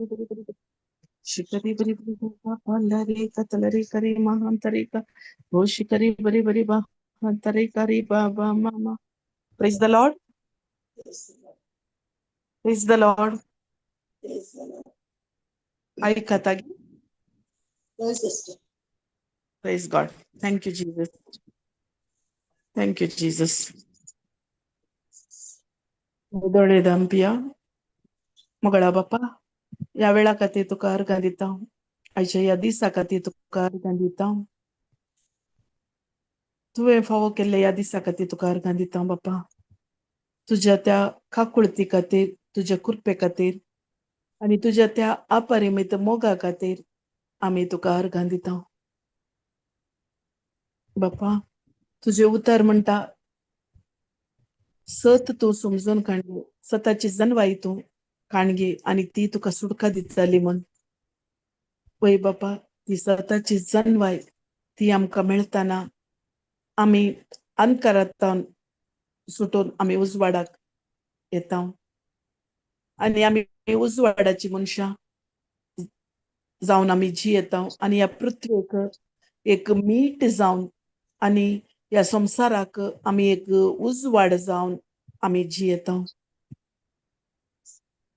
शिकरी बरी बरी बा कतलरी करी महांतरी का हो शिकरी बरी बरी बा हंतरी करी बा बा मा. Praise the Lord. Praise the Lord. ऐकता. Praise God. Thank you Jesus. Thank you Jesus. दोळे दामपिया मोगळा बापा, ह्या वेळा खातीर तुका अर्गां दिता, आयच्या ह्या दिसा खातीर तुका अर्गां दिता. तुवें फावो केल्ले ह्या दिसा खातीर तुका अर्गां दिता बापा. तुज्या त्या काकुळती खातीर, तुज्या कृपे खातीर आनी तुज्या त्या अपरिमीत मोगा खातीर आमी तुका अर्गां दिता बापा. तुजें उतर म्हणटा, सत तूं समजून काणगे, सताची जनवाई तूं काणगे आनी ती तुका सुटका दितली म्हण. पळय बापा, ती सताची जनवाय ती आमकां मेळतना आमी अंधकारांत सुटून आमी उजवाडाक येता आनी आमी उजवाडाची मनशां जावन आमी जियेता आनी ह्या पृथ्वेक एक मीठ जावन आनी ह्या संवसाराक आमी एक उजवाड जावन आमी जियेता.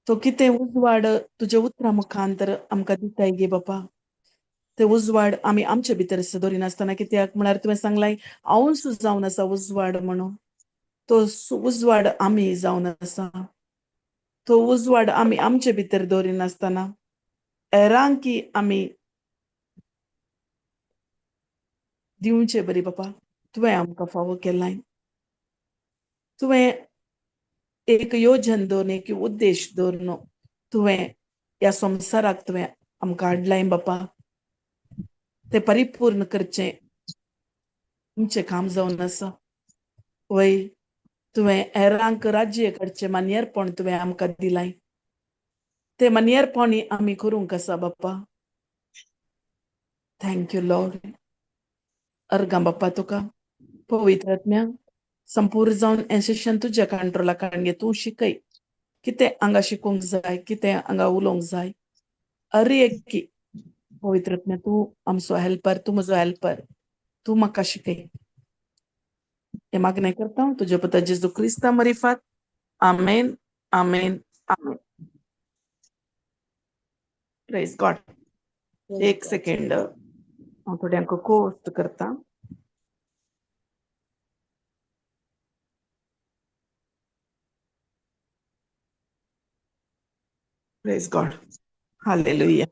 तो कितें उजवाड तुज्या उतरा मुखांतर आमकां दिताय गे बापा, ते उजवाड आमी आमचे भितर दवरिनासतना, कित्याक म्हळ्यार तुवें सांगलाय हांवूच जावन आसा उजवाड म्हणून. तो उजवाड आमी जावन आसा, तो उजवाड आमी आमचे भितर दवरिनासतना हेरांकी आमी दिवचे बरी बापा तुवें आमकां फावो केलाय. तुवें एक योजन दवरून, एक उद्देश दवरून तुवें ह्या संवसाराक तुवें आमकां हाडलाय बापा. ते परिपूर्ण करचें तुमचें काम जावन आसा. वय तुवें हेरांक राज्य करचें मान्यरपण तुवें आमकां दिलाय, ते मान्यरपणी आमी करूंक आसा बापा. Thank you Lord. अर्गां बापा तुका पवित्र आत्म्या संपूर्ण जावन हें सेशन तुज्या कंट्रोला काडून घे. तूं शिकय कितें हांगा शिकूंक जाय, कितें हांगा उलोवंक जाय. अरे एक पवित्र आत्म्या तूं आमचो हेल्पर, तूं म्हजो हेल्पर, तूं म्हाका शिकय. हें मागणें करता तुज्या पुता जेजू क्रिस्ता मरिफात. आमेन आमेन आमेन. Praise God. एक सेकेंड, हांव थोड्यांक कोस्ट करता. Praise God. Hallelujah.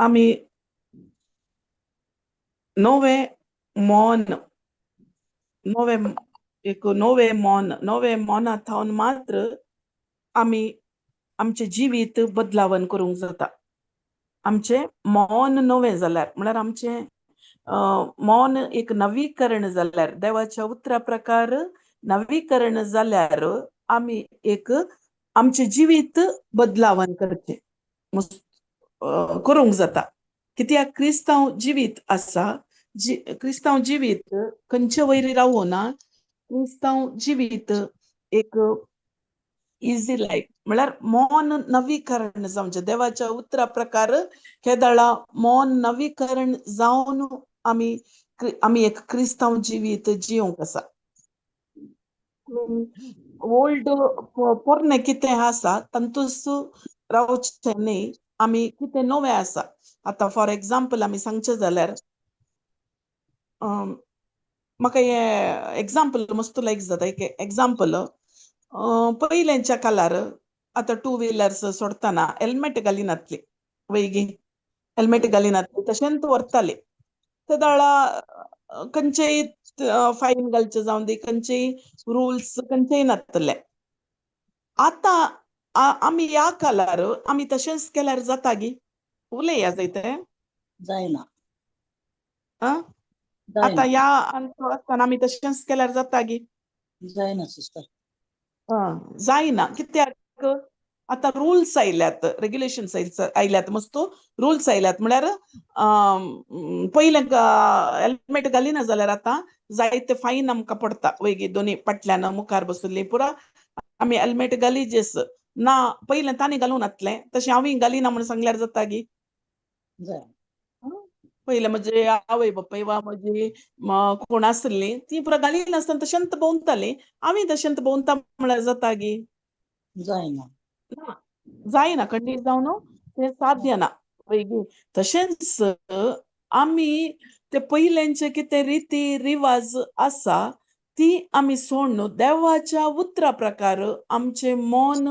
आमी नवें मन, नवें एक नवें मन, नवें मना थावन मात्र आमी आमचें जिवीत बदलावन करूंक जाता. आमचें मन नवें जाल्यार म्हळ्यार आमचें मन एक नवीकरण जाल्यार, देवाच्या उतरा प्रकार नवीकरण जाल्यार आमी एक आमचें जिवीत बदलावन करचें करूंक जाता. कित्याक क्रिस्तांव जिवीत आसा, क्रिस्तांव जिवीत खंयचे वयर रावना. क्रिस्तांव जिवीत एक इजी लायफ म्हळ्यार मन नवीकरण जावचें देवाच्या उतरा प्रकार केदळा मन नवीकरण जावन आमी आमी एक क्रिस्तांव जिवीत जिवंक आसा. ओल्ड पोरणें कितें आसा तातूंत रावचें न्ही, आमी कितें नवें आसा. आतां फॉर एग्जाम्पल आमी सांगचें जाल्यार म्हाका हें एग्जाम्पल मस्त लायक जाता. एक एग्जाम्पल, पयलेंच्या काळार आतां टू व्हिलर्स सोडटना हेल्मेट घालिनातली, वयगी हेल्मेट घालिनातली, तशेंच व्हरताले. तेदळा खंयचेय फायन घालचें जावं दी, खंयचेय रुल्स खंयचेय नासतले. आतां आमी ह्या काळार आमी तशेंच केल्यार जाता गी? उलया जायते जायना. आतां ह्या आसतना आमी तशेंच केल्यार जाता गी? जायना सिस्टर. जायना. कित्याक आतां रुल्स आयल्यात, रेग्युलेशन्स आयल्यात, मस्त रुल्स आयल्यात. म्हळ्यार पयलें हेल्मेट घालिना जाल्यार आतां जायते फायन आमकां पडटा. वयगी दोनी फाटल्यान मुखार बशिल्ली पुरा आमी हेल्मेट घालीजेस ना. पयलें तांणी घालूं नातलें, तशें हांवूय घालिना म्हूण सांगल्यार जाता गी? पयलें म्हजे आवय बापाय वा म्हजी कोण आसली ती पुरा घालिनासतना तशेंच भोंवताली, आमी तशेंच भोंवता म्हळ्यार जाता गी? जायना. ना, जायना, खंडीत जावन तें साध्य ना. वयगी तशेंच आमी ते पयल्यांचे कितें रिती रिवाज आसा ती आमी सोडून देवाच्या उतरा प्रकार आमचें मन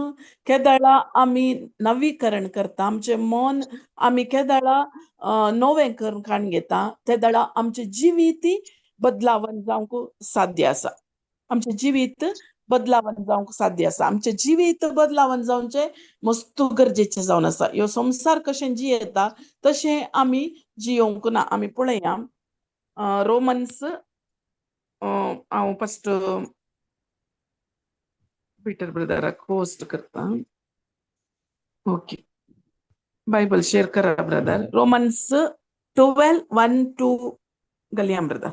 केदळा आमी नवीकरण करता, आमचें मन आमी केदळा नवें करून काण घेता, तेदळा आमचें जिवीत बदलावन जावंक साध्य आसा. आमचें जिवीत बदलावन जावंक साध्य आसा. आमचें जिवीत बदलावन जावचें मस्त गरजेचें जावन आसा. ह्यो संवसार कशें जियेता तशें आमी जियोवंक ना. आमी पळया रोमन्स, हांव फस्ट पीटर ब्रदराक होस्ट करता. ओके, बायबल शेअर करा ब्रदर. रोमन्स 12:1-2 घालया ब्रदर.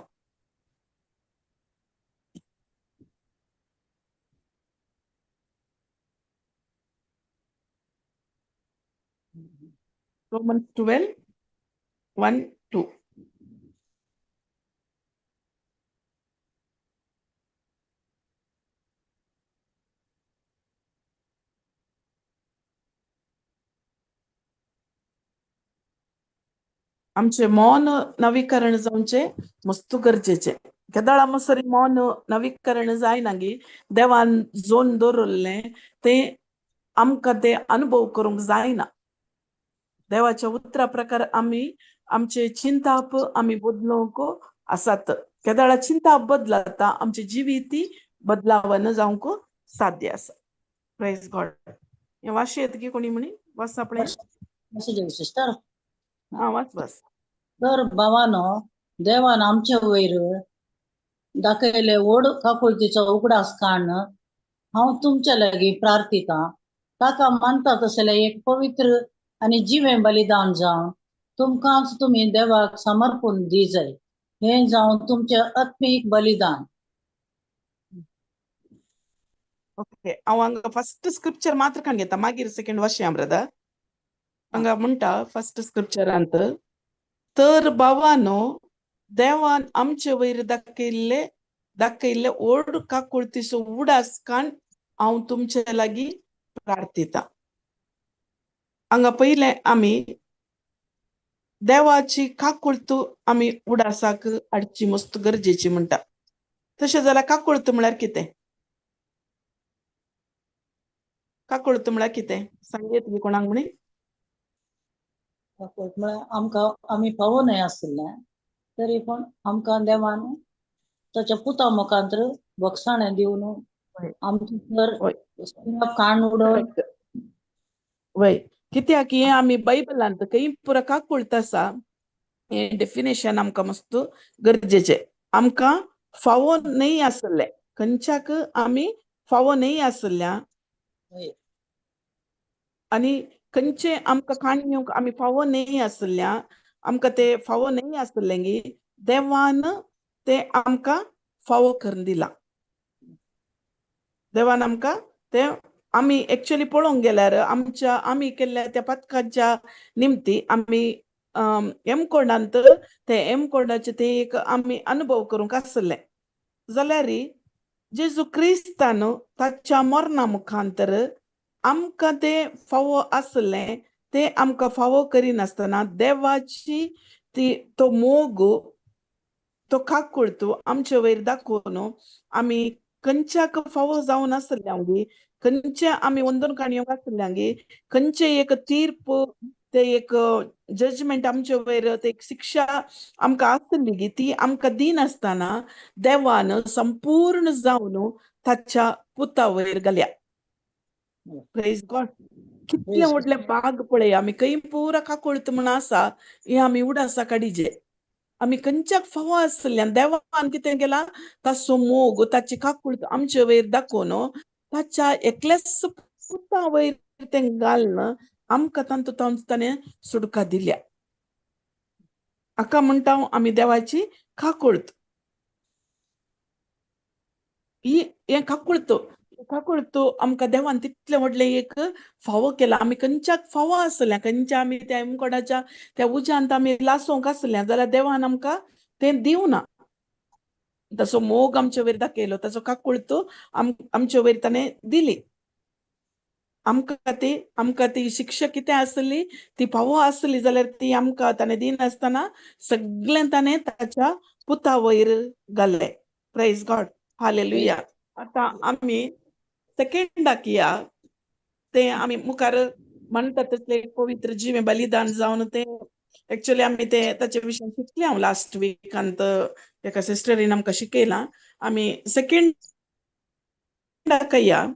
रोमन्स 12:1-2. आमचें मौन नवीकरण जावचें मस्त गरजेचें. केदळा मसरी मौन नवीकरण जायना गी, देवान जोन दवरिल्लें तें आमकां ते अनुभव करूंक जायना. देवाच्या उतरा प्रकार आमी आमचे चिंताप आमी बदलूंक आसात. केदळा चिंताप बदलता आमचे जिवीत बदलावन जावंक साध्य आसा. प्रेज गॉड. हें वाशी येता की कोणी म्हणी वाच आपणें. अशें सिस्टर. आं, वाच वाच. तर भावानो, देवान आमचे वयर दाखयले व्हड काकुळतीचो उगडास काडून हांव तुमच्या लागीं प्रार्थितां, ताका मानता तसलें एक पवित्र आनी जिवें बलिदान जावन तुमकांच तुमी देवाक समर्पून दी जाय, हें जावन तुमचें आत्मीक बलिदान. ओके, हांव हांगा फस्ट स्क्रिप्चर मात्र काण घेता, मागीर सेकंड वाचया ब्रदर. हांगा म्हणटा फस्ट स्क्रिप्चरांत, तर भावानो, देवान आमचे वयर दाखयल्ले दाखयल्ले व्हड काकुळतीचो उडास काण हांव तुमचे लागीं प्रार्थिता. हांगा पयलें आमी देवाची काकुळत आमी उडासाक हाडची मस्त गरजेची म्हणटा. तशें जाल्यार काकुळत म्हळ्यार कितें? काकुळत म्हळ्यार कितें सांगयत गी कोणाक म्हणी? काकुळट म्हळ्यार आमकां आमी फावो न्हय आशिल्लें तरी पूण आमकां देवान ताच्या पुता मुखांत्र बक्षाणें दिवन आमचें तर काण उडोवन. वय, कित्याक हें आमी बायबलांत खंय पुरा काकुळत आसा हें डेफिनेशन आमकां मस्त गरजेचें. आमकां फावो न्हय आसलें, खंयच्याक आमी फावो न्हय आसल्या आनी खंयचे आमकां काण घेवंक आमी फावो न्हय आसल्या, आमकां ते फावो न्हय आसलें गी, देवान ते आमकां फावो करून दिलां. देवान आमकां ते आमी एक्चुअली पळोवंक गेल्यार आमच्या आमी केल्ल्या त्या पथकाच्या निमती आमी हेमकोंडांत ते हेमकोंडाचे ते एक आमी अनुभव करूंक आसले जाल्यार जेजू क्रिस्तान ताच्या मरणा मुखांतर आमकां ते फावो आसलें ते आमकां फावो करिनासतना देवाची ती तो मोग तो काकुळतो आमचे वयर दाखोवन आमी खंयच्याक फावो जावन आसल्या, खंयचे आमी वंदन काणयो आसल्या, खंयचे एक तीर्प ते एक जजमेंट आमचे वयर ते एक शिक्षा आमकां आसली गी ती आमकां दिनासतना देवान संपूर्ण जावन ताच्या पुता वयर घाल्या. प्रेज गॉड. कितले व्हडले बाग पळय आमी खंय पुरा काकुळत म्हण आसा हें आमी उडासा काडीजे. आमी खंयच्याक फावो आसल्यान देवान कितें केलां, ताचो मोग ताची काकुळत आमचे वयर दाखोवन ताच्या एकल्याच पुता वयर तें घालून आमकां तांतूंत ताणें सुटका दिल्या. हाका म्हणटा आमी देवाची काकुळत. ही हें काकुळत, काकुळत आमकां देवान तितलें व्हडलें एक फावो केलां. आमी खंयच्याक फावो आसलें, खंयच्या आमी त्या हेमकोडाच्या त्या उज्यांत आमी लासोंक आसलें जाल्यार देवान आमकां तें दिवना. ताचो मोग आमचे वयर दाखयलो, ताचो काकुळत आमचे वयर ताणें दिली. आमकां ती शिक्षा कितें आसली ती फावो आसली जाल्यार ती आमकां ताणें दिनासतना सगळें ताणें ताच्या पुता वयर घालें. Praise God, hallelujah. आतां आमी सेकेंडाक या. तें आमी मुखार म्हणटा तसलें पवित्र जिवें बलिदान जावन तें एक्चुअली आमी तें ताचे विशीं शिकले हांव लास्ट विकांत, एका सिस्टरीन आमकां शिकयलां. आमी सेकेंडाक या.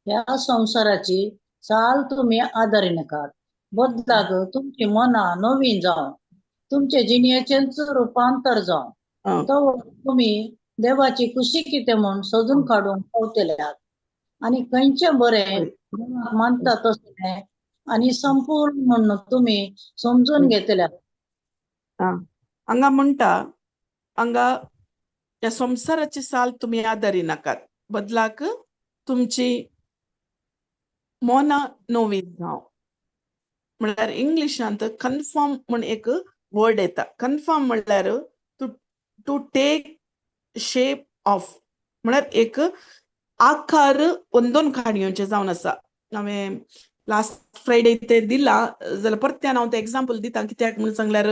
ह्या संवसाराची चाल तुमी आदारी नाकात, बदलाक तुमची मनां नवीन जावं, तुमचे जिणेचेंच रुपांतर जावं, तो तुमी देवाची खुशी कितें म्हूण सोदून काडूंक पावतल्यात आनी खंयचें बरें, देवाक मानता तसलें आनी संपूर्ण म्हूण तुमी समजून घेतल्यात. हांगा म्हणटा, हांगा ह्या संवसाराची साल तुमी आदारी नाकात, बदलाक तुमची मनां नवी जावं. म्हणल्यार इंग्लिशांत कन्फर्म म्हूण एक वर्ड येता. कन्फर्म म्हणल्यार to take shape of, म्हळ्यार एक आकार वंदोन काडयेचें जावन आसा. हांवें लास्ट फ्रायडे ते दिला जाल्यार परत्यान हांव तें एग्जाम्पल दिता. कित्याक म्हूण सांगल्यार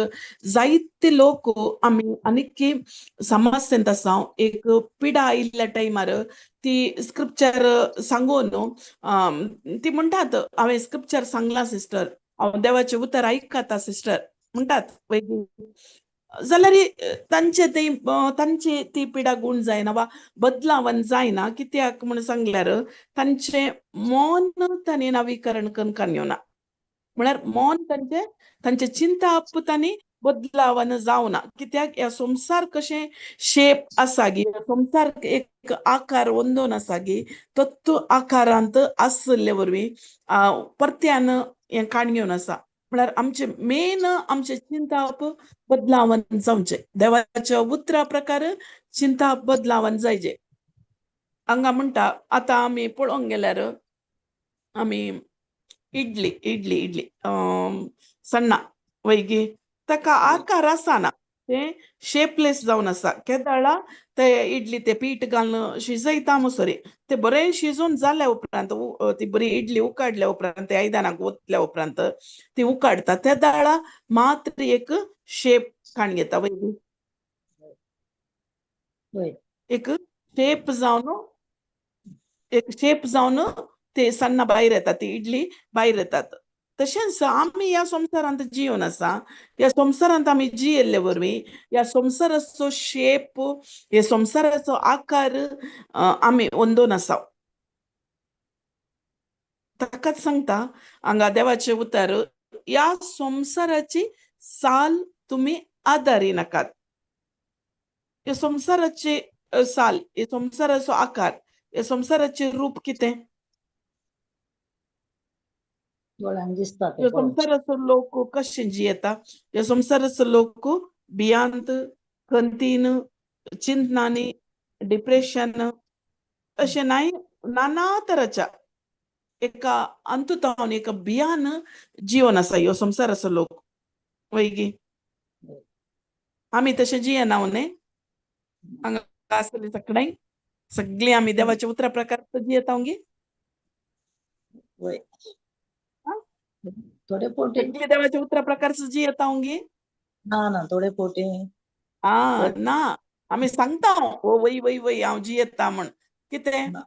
जायते लोक आमी आनीक समस्येंत आसा. एक पिडा आयिल्ल्या टायमार ती स्क्रिप्चर सांगून ती म्हणटात, हांवें स्क्रिप्चर सांगलां सिस्टर, हांव देवाचें उतर आयकता सिस्टर म्हणटात. जाल्यार तांचे ती तांची ती पिडा गूण जायना वा बदलावन जायना. कित्याक म्हूण सांगल्यार तांचें मन तांणी नवीकरण करून येवना. म्हळ्यार मन तांचें, तांचें चिंताप तांणी बदलावन जावना. कित्याक ह्या संवसार कशें शेप आसा गी, संवसार एक आकार वंदोन आसा गी, तत्व आकारांत आसले वरवीं परत्यान हें काण घेवन आसा. म्हळ्यार आमचें मेन आमचें चिंताप बदलावन जावचें, देवाच्या उतरा प्रकार चिंताप बदलावन जायजे. हांगा म्हणटा, आतां आमी पळोवंक गेल्यार आमी इडली इडली इडली सण्णां वयगी, ताका आकार आसना, तें शेपलेस जावन आसा. केदाळा ते इडली ते पीठ घालून शिजयता मसरी ते बरें शिजून जाल्या उपरांत, ती बरी इडली उकाडल्या उपरांत, ते आयदनाक ओतल्या उपरांत ती उकाडटा, त्या दाळा मात्र एक शेप काण घेता वयगी. एक शेप जावन, एक शेप जावन ते सण्णां भायर येतात, ती इडली भायर येतात. तशेंच आमी ह्या संवसारांत जिवन आसा. ह्या संवसारांत आमी जियेल्ले वरवीं ह्या संवसाराचो शेप, ह्या संवसाराचो आकार आमी अंदोन आसा. ताकाच सांगता हांगा देवाचें उतर, ह्या संवसाराची साल तुमी आदारी नाकात. ह्या संवसाराची साल, ह्या संवसाराचो आकार, ह्या संवसाराचें रूप कितें? दोळ्यांक दिसता तें ह्या पळोवंक. संवसाराचो लोक कशें जियेता? ह्या संवसाराचो लोक भियांत, खंतीन, चिंतनांनी, डिप्रेशन अशें नाय नाना तराच्या एका अंतुतावन एका भियान जिवन आसा ह्यो संवसाराचो लोक वयगी. आमी तशें जियेना न्ही? हांगा आसतली सगळीं सगळीं आमी देवाच्या उतरा प्रकार जियेता गी? वय, थोडे पोटी. सगळीं देवाच्या उतरा प्रकार जियेता गी? ना ना, थोडे पोटी. आ ना, आमी सांगता, ओ वय वय वय, हांव जियेता म्हण. कितें ना.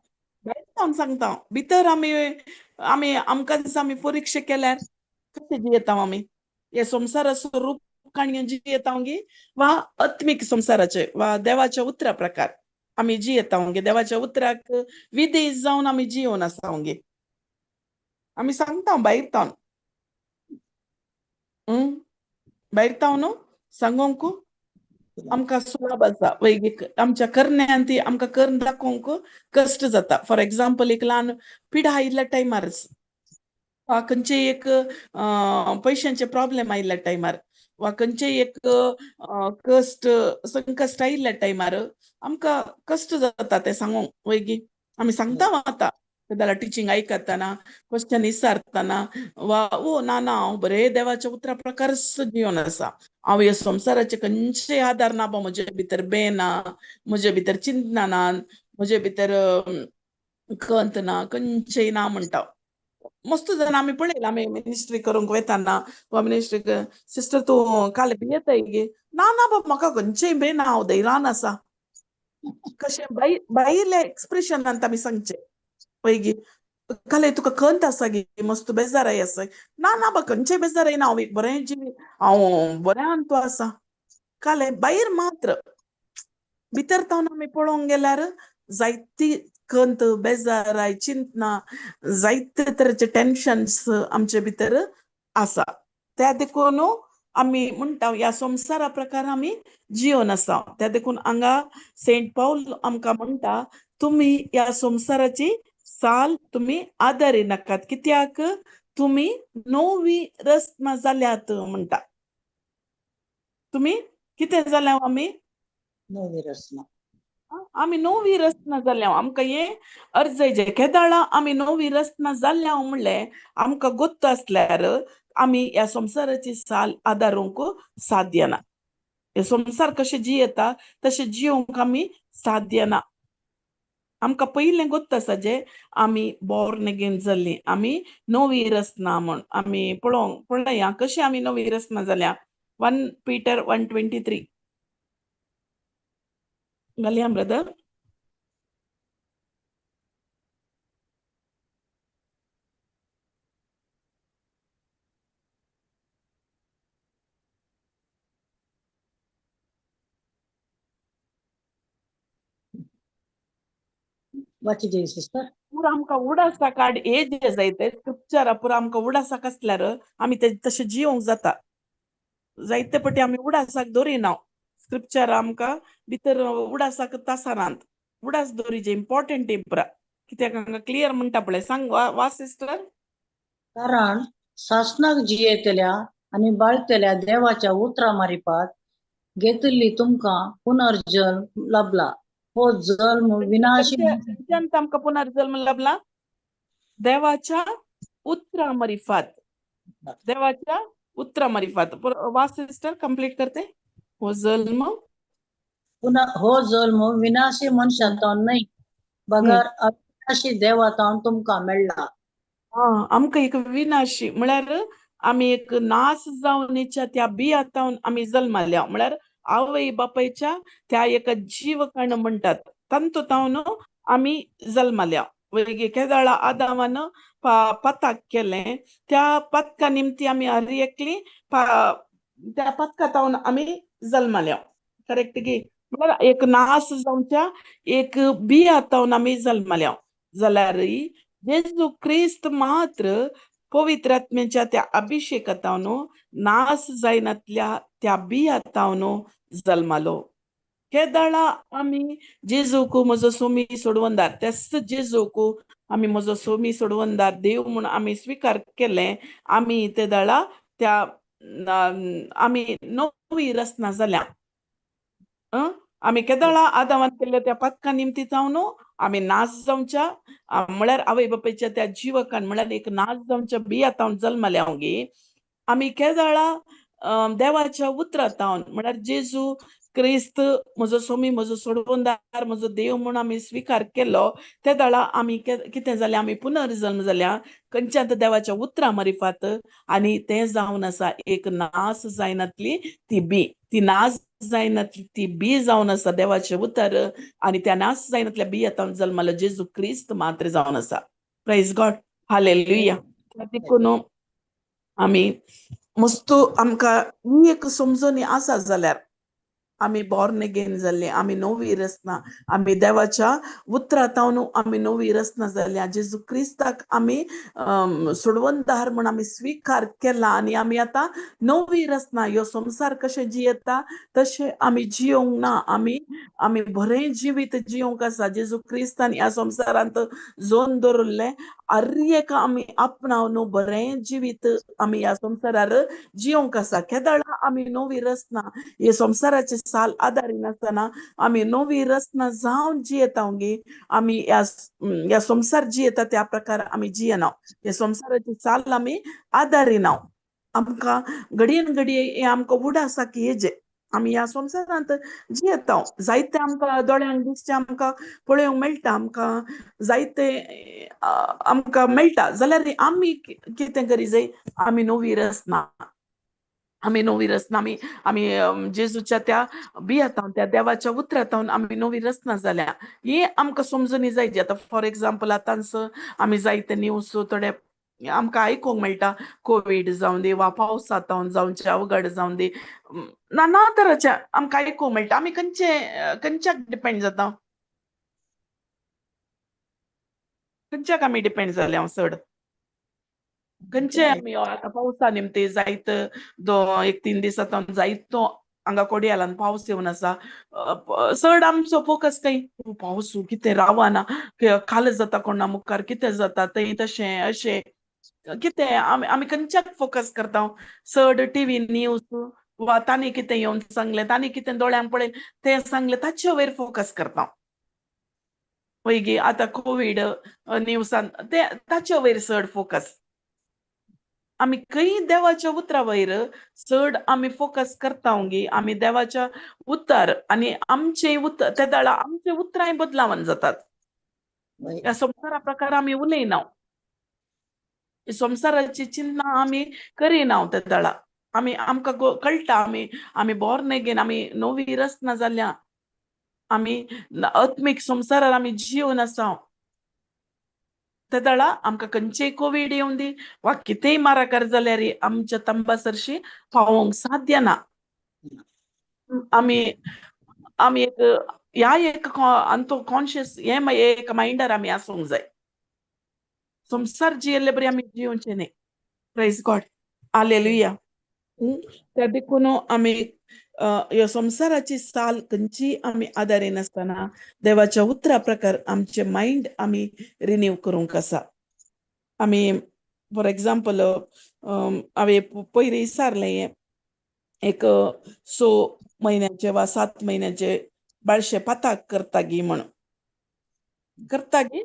भायर जावन सांगता, भितर आमी आमी आमकां आमी परिक्षा केल्यार कशें जियेता आमी? हे संवसाराचो रूप काणयो जियेता गी वा आत्मीक संवसाराचे वा देवाच्या उतरा प्रकार आमी जियेता गे? देवाच्या उतराक विदेश जावन आमी जियोन आसा गे? आमी सांगता भायर तावन, भायर तावन सांगोंक. आमकां सुलाभ आसा. वैगीक आमच्या करण्यान ती आमकां करून दाखोवंक कश्ट जाता. फॉर एग्जाम्पल, एक ल्हान पिडा आयिल्ल्या टायमारच वा खंयचेय एक पयशांचे प्रॉब्लेम आयिल्ल्या टायमार वा खंयचेय एक कश्ट संकश्ट आयिल्ल्या टायमार आमकां कश्ट जाता तें सांगूंक. वैगी आमी सांगता आतां जाल्यार टिचींग आयकतना, क्वेश्चन विचारतना वा ओ ना ना हांव बरें देवाच्या उतरा प्रकारच जिवन आसा, हांव ह्या संवसाराचे खंयचेय आदार ना बा, म्हजे भितर बे ना, म्हजे भितर चिंतना ना, म्हजे भितर कंत ना, खंयचेय ना म्हणटा. मस्त जाण आमी पळयला, आमी मिनिस्ट्री करूंक वताना वा मिनिस्ट्री, सिस्टर तूं काल भियेताय गे? ना ना बा, म्हाका खंयचेय बे ना, हांव धैर्यान आसा. कशें बायल्या एक्सप्रेशनान आमी सांगचें. पळय काल तुका खंत आसा गे, मस्त बेजाराय आसा? ना ना बा, खंयचेय बेजाराय ना, हांव एक बरें जिवी, हांव बऱ्यान तूं आसा. काल भायर मात्र, भितर तावन आमी पळोवंक गेल्यार जायती खंत, बेजाराय, चिंतना, जायते तरेचे टेन्शन्स आमचे भितर आसा. त्या देखून आमी म्हणटा ह्या संवसारा प्रकार आमी जिवन आसा. त्या देखून हांगा सेंट पावल आमकां म्हणटा, तुमी ह्या संवसाराची साल तुमी आदारी नाकात, कित्याक तुमी नवी रचना जाल्यात म्हणटा. तुमी कितें जाल्या? आमी नवी रचना. आमी नवी रचना जाल्या. आमकां हें अर्जय केदाळा आमी नवी रचना जाल्या म्हणलें आमकां गोत्त आसल्यार आमी ह्या संवसाराची साल आदारूंक साध्य ना. हे संवसार कशें जियेता तशें जियोंक आमी साध्य ना. आमकां पयलें गोत्त आसा जे आमी बॉर्न अगेन जाल्लीं, आमी नवी रचना म्हूण. आमी पळोवंक पळया कशी आमी नवी रचना जाल्या. 1 Peter 1:23 घालया ब्रदर. वाचिजे सिस्टर. पुरा आमकां उडासाक काड हे जे जायते स्क्रिप्चर पुरा आमकां उडासाक आसल्यार आमी ते तशें जियोंक जाता. जायते पटी आमी उडासाक दवरिना स्क्रिप्चर, आमकां भितर उडासाक तासनात. उडास दवरिचे इम्पॉर्टंट पुरा, कित्याक हांगा क्लियर म्हणटा पळय. सांग वा सिस्टर. कारण सासणाक जियेतल्या आनी बाळतल्या देवाच्या उतरा मारिपात घेतिल्ली तुमकां पुनर्जल्म लाभला. हो जल्म विनाशी खंयच्यान आमकां पुनर्जल्म लाभला? देवाच्या उतरा मरिफात. देवाच्या उतरा मरिफात. वा सिस्टर, कंप्लीट करते. हो जल्म पुन्हा हो जल्म विनाशी मनशांतावन न्हय बगर अविनाशी देवातावन तुमकां मेळ्ळा. आमकां एक विनाशी म्हळ्यार आमी एक नाश जावनेच्या त्या बियातावन आमी जल्माल्या, म्हळ्यार आवय बापायच्या त्या एका जीवकण म्हणटात तांतू तावन आमी जल्माल्या. केदाळा आदावान पताक केलें, त्या पतका निमती आमी हर एकली त्या पतका तावन आमी जल्माल्या. करेक्ट गी? म्हळ्यार एक नाश जावच्या एक बिया तावन आमी जल्माल्या. जाल्यार जेजू क्रिस्त मात्र पवित्र आत्म्याच्या त्या अभिषेकातावन नाश जायनातल्या त्या बियातावन जल्मालो. केदाळा आमी जेजूक म्हजो सोमी सोडवंदार, त्याच जेजूक आमी म्हजो सोमी सोडवंदार देव म्हूण आमी स्विकार केलें, आमी ते दाळा त्या आमी नवी रचना जाल्या. आमी केदाळा आदावान केल्ल्या त्या पतका निमती जावन आमी नाश जावच्या, म्हळ्यार आवय बापायच्या त्या जिवकान म्हळ्यार एक नाश जावच्या बियातावन जल्मल्या गे. आमी केदाळा देवाच्या उतरातावन म्हळ्यार जेजू क्रिस्त म्हजो सोमी म्हजो सोडवंदार म्हजो देव म्हूण आमी स्विकार केलो, ते दाळा आमी कितें जालें? आमी पुनर्जल्म जाल्या. खंयच्यान? देवाच्या उतरां मारिफात. आनी तें जावन आसा एक नास जायनातली ती बी, ती नास जायनातली ती बी जावन आसा देवाचें उतर. आनी त्या नास जायनातल्या बी आतां जल्मालो जेजू क्रिस्त मात्र जावन आसा. Praise God, hallelujah. देखून आमी मस्तू आमकां ही एक समजणी आसा जाल्यार आमी बॉर्न अगेन जाल्ले, आमी नवी रचना, आमी देवाच्या उतरांत आमी नवी रचना जाल्या. जेजू क्रिस्ताक आमी सोडवणदार म्हूण आमी स्विकार केला आनी आमी आतां नवी रचना. ह्यो संवसार कशें जियेता तशें आमी जियोंक ना, आमी आमी बरें जिवीत जियोंक आसा. जेजू क्रिस्तान ह्या संवसारांत जोन दवरिल्लें हर एक आमी आपणावन बरें जिवीत आमी ह्या संवसारार जियोंक आसा. केदळा आमी नवी रचना हे संवसाराचे साल आदारी नासतना आमी नवी रचना जावन जियेता गे, आमी ह्या ह्या संवसार जियेता त्या प्रकार आमी जियेना. हे संवसाराची साल आमी आदारिना. आमकां घडयेन घडये हें आमकां उडास की हेजें आमी ह्या संवसारांत जियेता. जायते आमकां दोळ्यांक दिसचें आमकां पळोवंक मेळटा, आमकां जायते आमकां मेळटा, जाल्यार आमी कितें करी जाय, आमी नवी रचना, आमी नवी रचना, आमी आमी जेजूच्या त्या बियातावन, त्या देवाच्या उतरांत आमी नवी रचना जाल्या. ही आमकां समजूनी जाय. आतां फॉर एग्जाम्पल आतांच आमी जायते न्यूज थोडे आमकां आयकूंक मेळटा, कोवीड जावं दी वा पावसांत जावचे अवघड जावं दी, ना तराचे आमकां आयकूंक मेळटा. आमी खंयचे खंयच्याक डिपेंड जाता, खंयच्याक आमी डिपेंड जाले हांव चड, खंयचे आमी आतां पावसा निमते जायत एक तीन दीस आतां जायतो हांगा कोडियालान पावस येवन आसा, चड आमचो फोकस खंय, पावस कितें रावना, काल जाता कोणा मुखार कितें जाता थंय तशें अशें कितें आमी आमी खंयच्याक फोकस करता चड, टिवी न्यूज वा तांणी कितें येवन सांगलें, तांणी कितें दोळ्यांक पळयलें तें सांगलें, ताचे वयर फोकस करता. वय आतां कोवीड न्यूजान ते ताचे वयर चड फोकस. आमी खंय देवाच्या उतरा वयर चड आमी फोकस करता गे, आमी देवाच्या उतर आनी आमचे उतर त्या वेळार आमचे उतरांय बदलावन जातात. ह्या संवसारा प्रकार आमी उलयना, संवसाराची चिंतना आमी करिना. त्या वेळार आमी आमकां कळटा आमी आमी बॉर्न अगेन, आमी नवी रचना जाल्या, आमी आत्मीक संवसारार आमी जिवन आसा. त्या वेळार आमकां खंयचेय कोवीड येवन दी वा कितेंय माराकार जाल्यार आमच्या तंबा सरशी पावोवंक साध्य ना. आमी आमी एक ह्या एक आमचो कॉन्शियस हें एक मायंडार आमी आसूंक जाय. संवसार जियेल्ले बरी आमी जियोवचें न्ही. Praise God, hallelujah. त्या देखून आमी ह्या संवसाराची साल खंयची आमी आदारी नासतना देवाच्या उतरा प्रकार आमचे मायंड आमी रिन्यू करूंक आसा. आमी फॉर एग्जाम्पल हांवें पयर विचारलें हें एक 6 म्हयन्याचे वा 7 म्हयन्याचे बाळशे पाताक करता गी म्हण, करता गी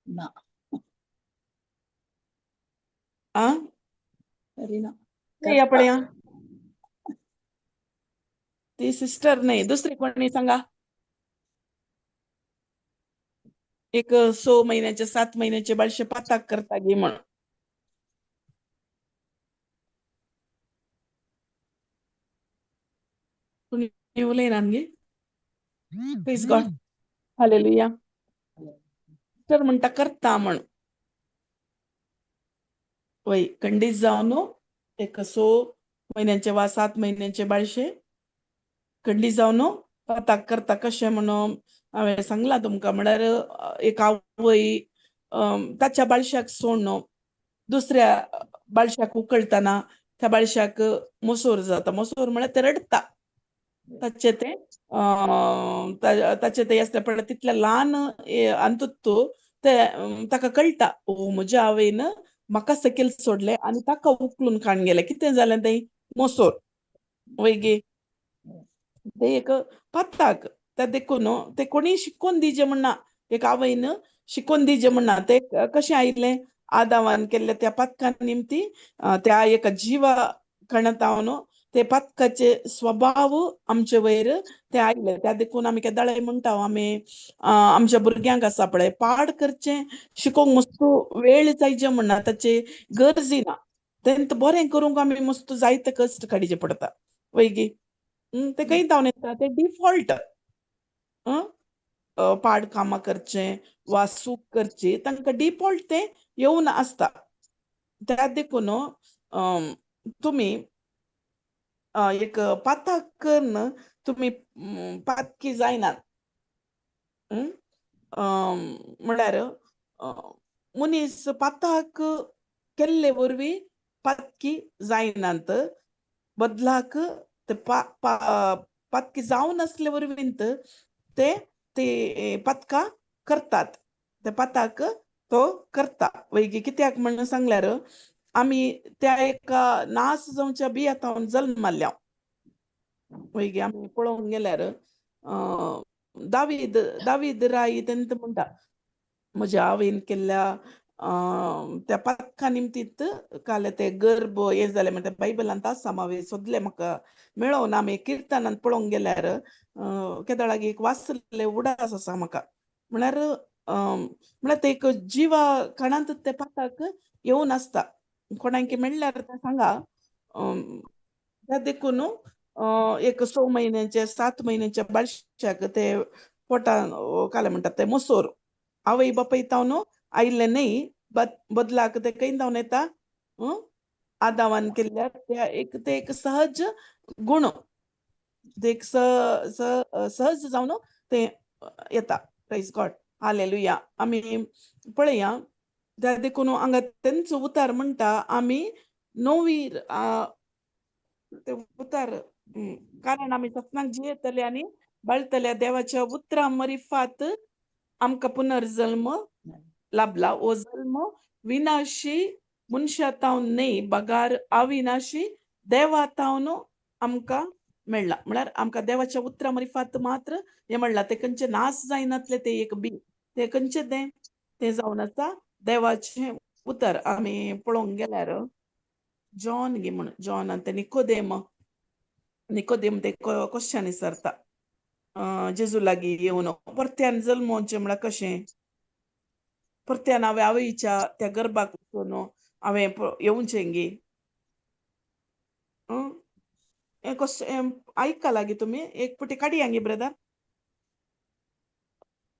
ना. आ करिना. या पळया ती सिस्टर नाही, दुसरी कोणी सांगा. एक 6 महिन्याचे 7 महिन्याचे बाळशे पाताक करता गी म्हण. कोणी उलयना गे? Praise God, hallelujah. तर म्हणटा करता म्हण. वय खंडीत जावन एक 6 म्हयन्याचे वा 7 म्हयन्याचे बाळशे खंडीत जावन पाताक करता. कशें म्हणून हांवें सांगलां तुमकां, म्हळ्यार एक आवय ताच्या बाळशाक सोडून दुसऱ्या बाळशाक उकळटना त्या बाळशाक मोसोर जाता. मोसोर म्हळ्यार ते रडटा, ताचे ते ताचे ते आसले पळय तितले ल्हान अंतूत ते ताका कळटा, ओ म्हज्या आवयन म्हाका सकयल सोडलें आनी ताका उखलून काडून गेलें. कितें जालें तें मोसोर वय गे, ते एक पाताक. त्या देखून ते कोणी शिकोवन दिजे म्हणना, एक आवयन शिकोवन दिजे म्हणना. ते कशें आयिल्लें आदावान केल्ल्या त्या पातका निमती त्या एका जिवा कणतावन ते पातकाचे स्वभाव आमचे वयर ते आयले. त्या देखून आमी केदाळे म्हणटा आमी आमच्या भुरग्यांक आसा पळय पाड करचें शिकोवंक मस्त वेळ जायचे म्हणना, ताचे गरजी ना, तेंत बरें करूंक आमी मस्त जायते कश्ट काडचे पडटा वय गी. ते खंय धांवन येता ते डिफॉल्ट पाड कामां करचें वा चूक करची तांकां डिफॉल्ट तें येवन आसता. त्या देखून तुमी एक पाताक करून तुमी पातकी जायनात. म्हळ्यार मनीस पाताक केल्ले वरवीं पातकी जायनात, बदलाक ते पातकी जावन आसले वरवीं ते ते पातकां करतात, ते पाताक तो करता. वैगी कित्याक म्हणून सांगल्यार आमी त्या एका नास जावच्या बियातावन जल्मल्या. वैगी आमी पळोवंक गेल्यार दावीद दावीद राय तेंत म्हणटा म्हज्या आवयन केल्ल्या त्या पातका निमतीत काल ते गर्भ हें जालें. म्हणटा बायबलांत आसा, हांवें सोदलें म्हाका मेळोना. आमी किर्तनांत पळोवंक गेल्यार केदळाक एक वाचलें उडास आसा म्हाका. म्हळ्यार म्हळ्यार ते एक जिवा कणांत ते पाताक येवन आसता. कोणाक मेळ्ळ्यार तें सांगा. त्या देखून एक 6 म्हयन्याचे 7 म्हयन्याच्या बाळशाक ते पोटान काले म्हणटात ते मोसोर आवय बापाय तावन आयिल्लें न्हय, बदलाक ते खंय धांवन येता आदावान केल्ल्या त्या एक ते एक सहज गुण, ते एक सहज जावन ते येता. Praise God, hallelujah. आमी पळया त्या देखून हांगा तेंचो उतार म्हणटा आमी नवी ते उतार कारण आमी सपनाक जियेतले आनी बाळतल्या देवाच्या उतरां मरिफात आमकां पुनर्जल्म लाभला. हो जल्म विनाशी मनशा तावन न्हय बगार अविनाशी देवा तावन आमकां मेळ्ळा. म्हळ्यार आमकां देवाच्या उतरां मरिफात मात्र हें म्हणलां. तें खंयचें नाश जायनातलें तें एक बी, तें खंयचें तें तें जावन आसा देवाचें उतर. आमी पळोवंक गेल्यार जॉन गी म्हण जॉन आनी ते निकोदेम निकोदेम ते क्वेश्चन विचारता जेजू लागीं येवन परत्यान जल्मोवचें म्हळ्यार कशें? परत्यान हांवें आवयच्या त्या गर्भाक वचून हांवें येवचें गी? हें क्वेश्चन आयकलां गे तुमी? एक पटी काडया गे ब्रदर.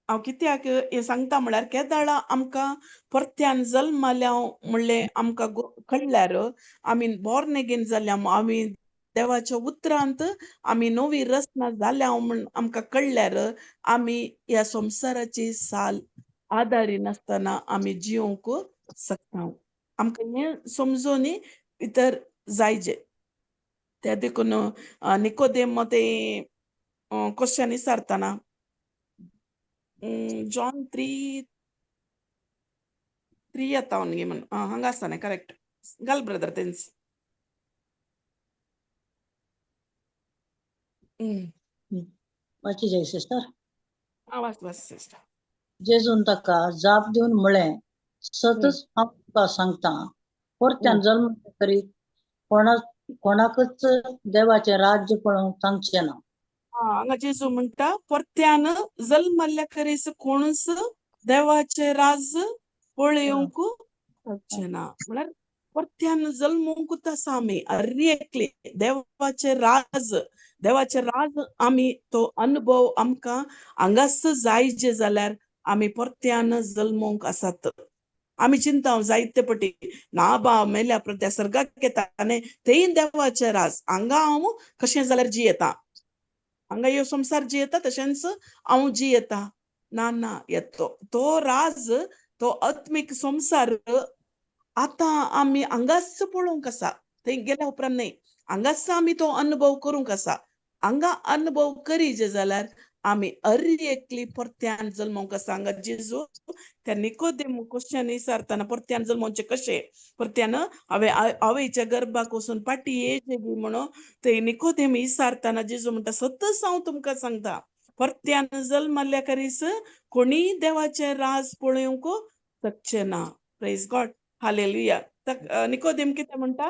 हांव कित्याक हें सांगता म्हळ्यार केदाळा आमकां परत्यान जल्माल्या म्हणलें आमकां कळ्ळ्यार आमी बॉर्न एगेन जाल्या, आमी देवाच्या उतरांत आमी नवी रचना जाल्या म्हण आमकां कळ्ळ्यार आमी ह्या संवसाराची साल आदारी नासतना आमी जिवंक शकता. आमकां हें समजून भितर जायजे. त्या देखून निकोदेम ते क्वेश्चन विचारतना जॉन 3:3 येता न्ही म्हण हांगा आसा न्ही करेक्ट घाल ब्रदर तेंच. वाची जाय सिस्टर. वाच वाच सिस्टर. जेजून ताका जाप दिवन म्हळें, सतच हांव तुका सांगता, परत्यान जल्म करीत कोणाकच देवाचें राज्य पळोवंक सांगचें ना. हांगा जेजू म्हणटा परत्यान जल्मल्ल्या करीस कोणूच देवाचें राज पळोवंक शकचें ना. म्हळ्यार परत्यान जल्मूंकूच आसा आमी अरे देवाचें राज, देवाचें राज आमी तो अनुभव आमकां हांगाच जायचे जाल्यार आमी परत्यान जल्मूंक आसात. आमी चिंता जायते पटी ना बा मेल्या त्या सर्गाक येता आनी तेय देवाचें राज हांगा हांव कशें जाल्यार जियेता, हांगा ह्यो संवसार जियेता तशेंच हांव जियेता. ना ना, येतो तो राज, तो आत्मीक संवसार आतां आमी हांगाच पळोवंक आसा. थंय गेल्या उपरांत न्हय, हांगाच आमी तो अनुभव करूंक आसा. हांगा अनुभव करीजे जाल्यार आमी अरी एकली परत्यान जल्मोवंक आसा. हांगा जेजू त्या निकोदेम क्वेश्चन विचारतना परत्यान जल्मोवचें कशें, परत्यान हांवें आवयच्या गर्भाक वचून पाटी येयचें बी म्हणून ते निकोदेम विचारतना जेजू म्हणटा सतच हांव तुमकां सांगता परत्यान जल्मल्ल्या करीस कोणीय देवाचें राज पळोवंक शकचें ना. Praise God, hallelujah. निकोदेम कितें म्हणटा?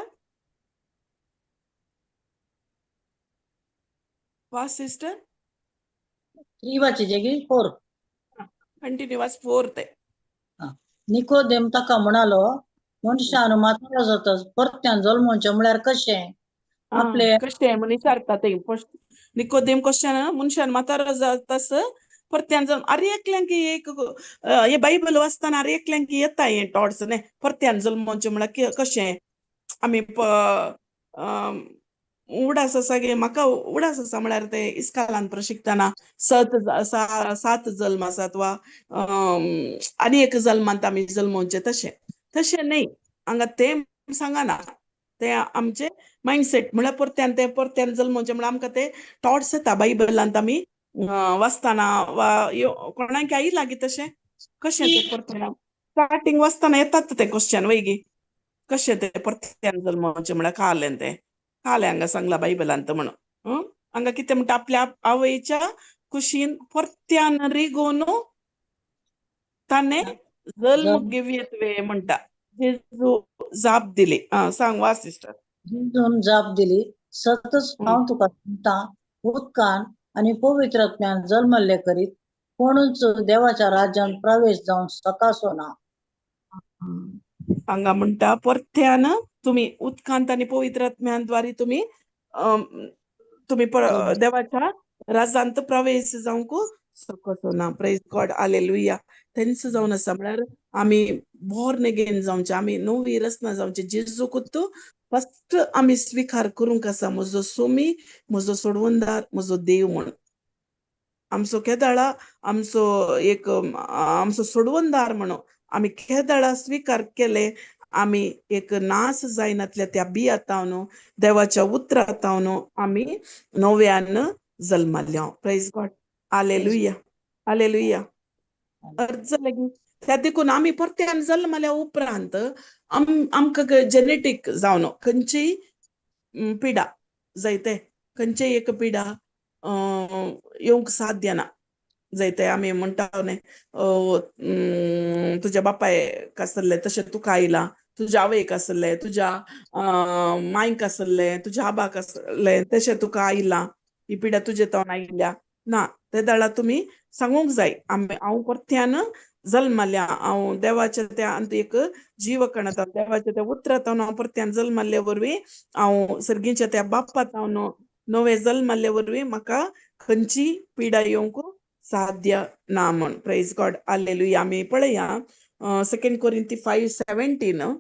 वा सिस्टर 3 वाचीचे की 4? कंटिन्यू वाच 4 ते. निकोदेम ताका म्हणालो, मनशान म्हातारो जातच परत्यान जल्मोवचें म्हळ्यार कशें? आपले कशें म्हण विचारता ते निकोदेम क्वेश्चन, मनशान म्हातारो जातास परत्यान जल्म. अरे एकल्यांक एक हे बायबल वाचतना अरे एकल्यांक येता हें थॉट्स न्ही, परत्यान जल्मोवचें म्हळ्यार कशें आमी उडास आसा गे म्हाका उडास आसा म्हळ्यार ते इस्कालान प्रशिकतना सात जल्म आसात वा आनी एक जल्मांत आमी जल्मोवचे, तशें तशें न्ही. हांगा तें सांगना, ते आमचे मायंडसेट म्हळ्यार परत्यान ते परत्यान जल्मोवचें म्हळ्यार आमकां ते थॉट्स येता बायबलांत आमी वाचतना वा कोणाक आयला गी तशें कशें तें परत्यान स्टार्टींग वाचतना येतात ते क्वेश्चन वय गी, कशें तें परत्यान जल्मोवचें म्हळ्यार कालें तें कालें हांगा सांगलां बायबलांत म्हणून. हांगा कितें म्हणटा, आपल्या आवयच्या कुशीन परत्यान रिगोवन ताणें जल्म घेवयेत वे म्हणटा. जेजू जाप दिली. आं सांग वा सिस्टर. जेजून जाप दिली, सतच हांव तुका सांगता, उदकान आनी पवित्र आत्म्यान जल्मल्ले करीत कोणूच देवाच्या राज्यान प्रवेश जावंक सकासो ना. हांगा म्हणटा परत्यान तुमी उदकांत आनी पवित्र आत्म्याद्वारे तुमी तुमी देवाच्या राजांत प्रवेश जावंक शकतो ना. प्रेज गॉड, हालेलुया. तेंच जावन आसा म्हळ्यार आमी बॉर्न अगेन जावचें, आमी नवी रचना जावची. जेजूकूच फस्ट आमी स्विकार करूंक आसा, म्हजो सोमी, म्हजो सोडवणदार, म्हजो देव म्हूण. आमचो केदाळा आमचो एक आमचो सोडवणदार म्हणून आमी केदाळा स्विकार केले, आमी एक नास जायनातल्या त्या बियातावन देवाच्या उतरातावन आमी नव्यान जल्माल्या. प्रेज गॉड, हालेलुया, हालेलुया. अर्ज लागीं त्या देखून आमी परत्यान जल्मल्या उपरांत आमकां जेनेटीक जावन खंयचीय पिडा जायते खंयचीय एक पिडा येवंक साध्य ना. जायते आमी म्हणटा न्ही, तुज्या बापायक आसलें तशें तुका आयलां, तुज्या आवयक आसलें, तुज्या मांयक आसलें, तुज्या आबाक आसलें तशें तुका आयलां, ही पिडा तुजे तावन आयल्या ना. ते दाळा तुमी सांगूंक जाय, आमी हांव परत्यान जल्मल्या, हांव देवाच्या त्या एक जीवकणांत देवाच्या त्या उतरांत हांव परत्यान जल्मल्ले वरवीं हांव सर्गीच्या त्या बापात हांव नवें जल्मल्ले वरवीं म्हाका खंयची पिडा येवंक साध्य ना म्हण. प्रेज गॉड, हालेलुया. आमी पळया सेकंड कोरिंथी 5:17.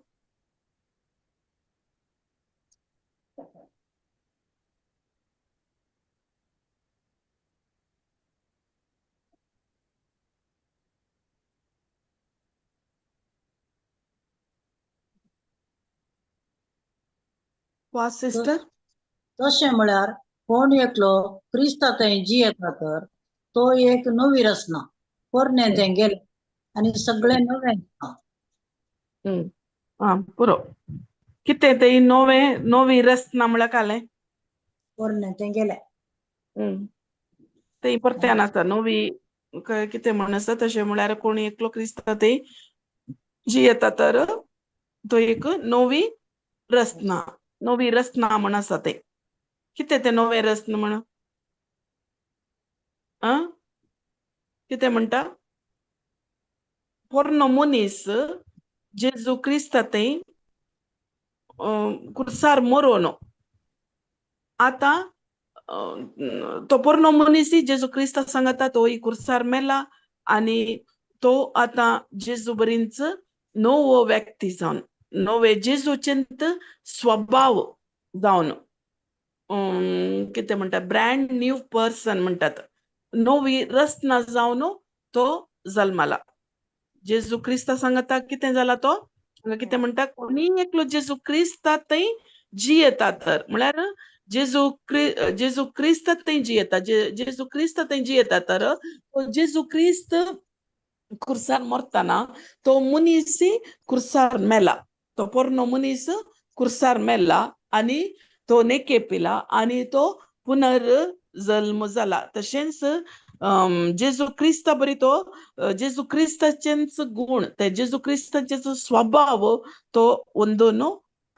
वा सिस्टर. तशें म्हळ्यार कोण एकलो क्रिस्ता थंय जियेता तर तो एक नवी रचना, पोरणें तें गेलें आनी सगळें नवें. आं पुरो कितें तें नवें नवी रचना म्हळ्यार कालें पोरणें तें गेलें. तें परत्यान आसा नवी कितें म्हण आसा. तशें म्हळ्यार कोण एकलो क्रिस्ता थंय जियेता तर तो एक नवी रचना, नवी रचना म्हण आसा तें. कितें तें नवें रचना म्हण? आं कितें म्हणटा? पोरणो मनीस जेजू क्रिस्ता थंय कुर्सार मरोन आतां तो पोरणो मनीस जेजू क्रिस्ता सांगता तोय कुर्सार मेला आनी तो आतां जेजू बरींच नवो व्यक्ती जावन नवे जेजूचेंत स्वभाव जावन कितें म्हणटा, ब्रँड न्यू पर्सन म्हणटात, नवी रचना जावन तो जल्माला. जेजू क्रिस्ता सांगता कितें जाला तो हांगा कितें म्हणटा, कोणीय एकलो जेजू क्रिस्ता थंय जियेता तर म्हळ्यार जेजू क्रिस्त थंय जियेता, जेजू क्रिस्त थंय जियेता तर तो जेजू क्रिस्त कुर्सार मरतना तो मनीस कुर्सार मेला, तो पोरणो मनीस कुर्सार मेला आनी तो नेकेपिला आनी तो पुनर्जल्म जाला. तशेंच जेजू क्रिस्ता बरी तो जेजू क्रिस्ताचेंच गुण, ते जेजू क्रिस्ताचेच स्वभाव तो अंदून